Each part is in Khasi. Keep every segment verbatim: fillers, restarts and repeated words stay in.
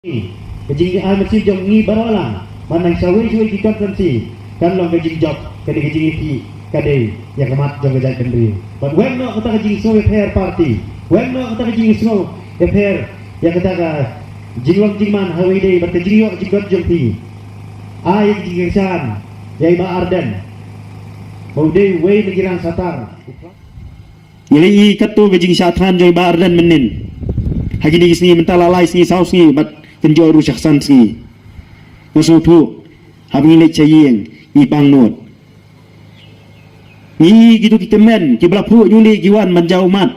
Ka jingïaid mynsiem jong ngi baroh lang, man nang shawei shawei ki constituency, kan long ka jingjop, ka dei ka jingïakhih, ka dei ïa ka mat jong ka jaitbynriew. Bad weng noh kata ka jingsngew ïapher party, weng noh kata ka jingsngew ïapher ïa kata ka jinglong jingman ha kawei de bad ka jingïoh jingkot jong phi. Ai ka jingkyrshan ïa i Bah Ardent, ba u dei uwei na ki rangsatar. Ngi la ïohi katto ka jingshah thngan jong i Bah Ardent mynnin. Ha kine ki sngi mynta la lai sngi saw sngi bad kynjoh ruh shah san sngi. Nga sngewthuh haba ngi leit sha ïing ngi pang nud. Ngi ïohi kito ki tymmen kiba la phuh ïa u lih ki wan ban jaw ummat,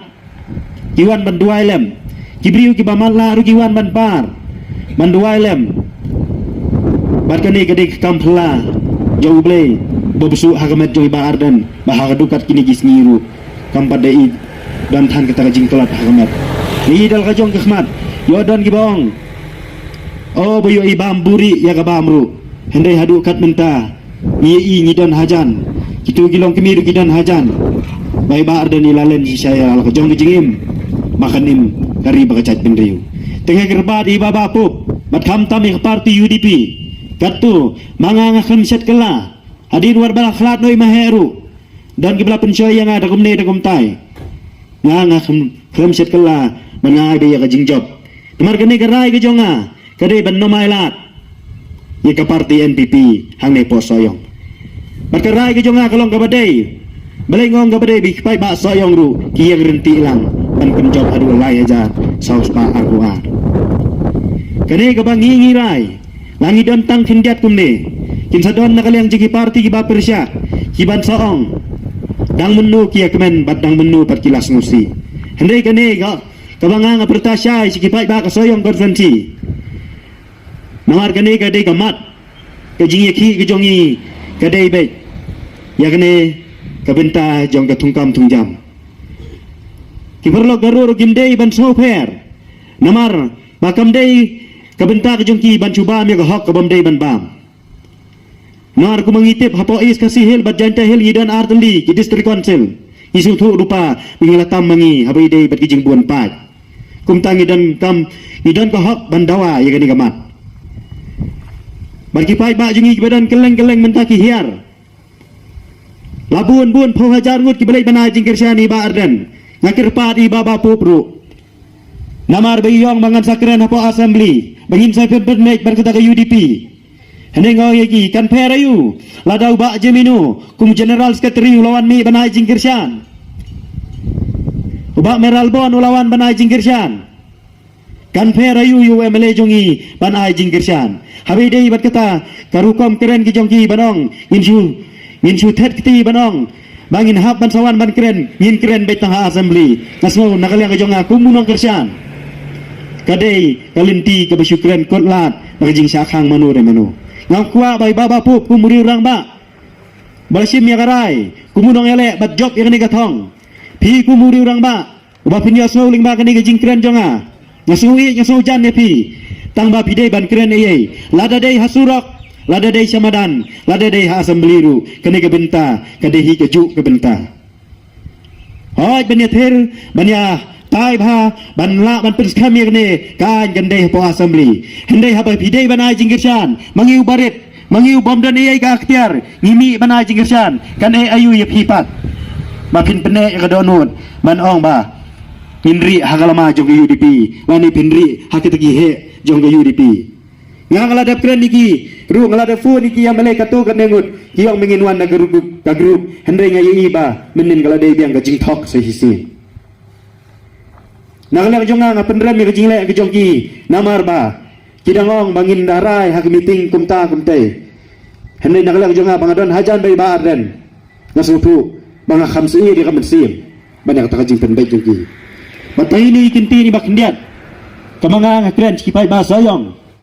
ki wan ban duwai lem. Ki briew kiba matlah ruh ki wan ban par, ban duwai lem. Bad kane ka dei ka kam phylla jong U Blei ba buh shuh ha ka met jong i Bah Ardent, ba ha ka dukhat kine ki sngi ruh kam pat da i don than kata ka jingtlot ha ka met. Ngi ïohi da la ka jong ka khmat, ïoh don kiba ong, o ba ïoh i bam buhrieh ïa ka bam ruh. Hynrei haduh katne mynta ngi ïohi ngi don hajan, kito ki longkmie ruh ki don hajan. Ba i Bah Ardent i la len shisha ïa la ka jong ka jingim ba kan im ka ri bad ka jaitbynriew. Te nga kyrpad ïa i Bah Bah Pup bad khamtam ïa ka party U D P. Katto ma nga nga khlem shet kylla. Hadien wat ba la khlad noh i Maheh ruh, don kiba la pynshoi ïa nga da kumne da kumtai. Nga nga khlem, khlem shet kylla ban nga ai beit ïa ka jingjop. Namar kane ka rai ka jong nga ka dei ban nym ailad ïa ka party N P P hangne hapoh Sohiong. Bad ka rai ka jong nga ka long kaba dei, balei nga ong kaba dei, ba ki paidbah Sohiong ruh ki ïeng ryntih lang ban pynjop haduh lai hajar saw spah arphew ar. Kane kaba ngi ngi rai, la ngi don tang khyndiat kumne, kin sa don na ka liang jong ki party kiba pyrshah, kiban sa ong dang mynno ki ïa kmen bad dang mynno pat ki la sngewsih. Hynrei kane ka, kaba nga nga pyrta shai sha ki paidbah ka Sohiong constituency. Namar kane ka dei ka mat, ka jingïakhih ka jong ngi ka dei beit ïa kane ka bynta jong ka thungkam thungjam. Ki paralok baroh ruh kim dei ban sngewpher. Namar ba kam dei ka bynta ka jong ki ban shu bam ïa ka hok ka bym dei ban bam. Namar kumba ngi tip hapoh East Khasi Hills bad Jaintia Hills ngi don ar tylli ki District Council. Ngi sngewthuh ruh ba ngi la tam ma ngi haba ïadei bad ki jingbun paid. Kumta ngi don kam, ngi don ka hok ban dawa ïa kane ka mat. Bad ki paidbah jong ngi kiba don kylleng kylleng mynta ki hiar. La bun bun phew hajar ngut kiba leit ban ai jingkyrshan ïa i Bah Ardent. Nga kyrpad ïa i Bah Bah Pup ruh. Namar ba i ong ba ngan sa kren hapoh Assembly ba ngin sa pynbeit bad kata ka U D P. Hynrei nga ong ïa ki, kan pher aïu lada u Bah Jemino kum General Secretary u la wan mih ban ai jingkyrshan, u Bah Mayralborn u la wan ban ai jingkyrshan. Kan pher aïu ïa u M L A jong ngi ban ai jingkyrshan? Haba ïadei bad kata ka rukom kren ki jong ki ban ong ngin shu, ngin shu thet kti ban ong ba ngin hap ban sa wan ban kren, ngin kren beit tang ha Assembly. Nga sngew na ka liang ka jong nga kum u nongkyrshan, ka dei ka lynti kaba shu kren kut lad na ka jingshah khang mano re mano. Nga kwah ba i Bah Bah Pup kum u riew rangbah ba la shim ïa ka rai kum u nongïaleh bad jop ïa kane ka thong. Phi kum u riew rangbah uba phin ïohsngew lyngba kane ka jingkren jong nga, nga sngew ïeit nga sngew jan ïa phi. Tang ba phi dei ban kren ei ei, lada dei ha surok, lada dei sha madan, lada dei ha Assembly ruh, kane ka bynta ka dei hi kajuh ka bynta. Hooid, ban ïathir, ban ïatai bha, ban lah ban pynskhem ïa kane ka aiñ kan dei hapoh Assembly. Hynrei haba phi dei ban ai jingkyrshan ma ngi u barit, ma ngi u bym don ei ei ka ikhtiar, ngi mih ban ai jingkyrshan, kan eh aïu ïa phi pat ba phin pyneh ïa ka dohnud ban ong ba ngin rieh ha ka lama jong ka U D P, lane phin rieh ha kita ki heh jong ka U D P. Nga nga la dep kren ïa ki ruh, nga la dep phone ïa ki ïa ma lei katto katne ngut, ki ong ma ngin wan na ka group, ka group. Hynrei nga ïohi ba mynnin ka la dei biang ka jingthok sa shisien. Na ka liang jong nga nga pynrem ïa ka jingleh ka jong ki, namar ba ki dang ong ba ngin da rai ha ka meeting kumta kumtei. Hynrei na ka liang jong nga ba nga don hajan bad i Bah Ardent, nga sngewthuh ba nga kham sngewsih ïa ka mynsiem ban ïa kata ka jingpynbeit jong ki. Bad tang ine i kyntien iba khyndiat kaba nga nga kren sha ki paidbah Sohiong.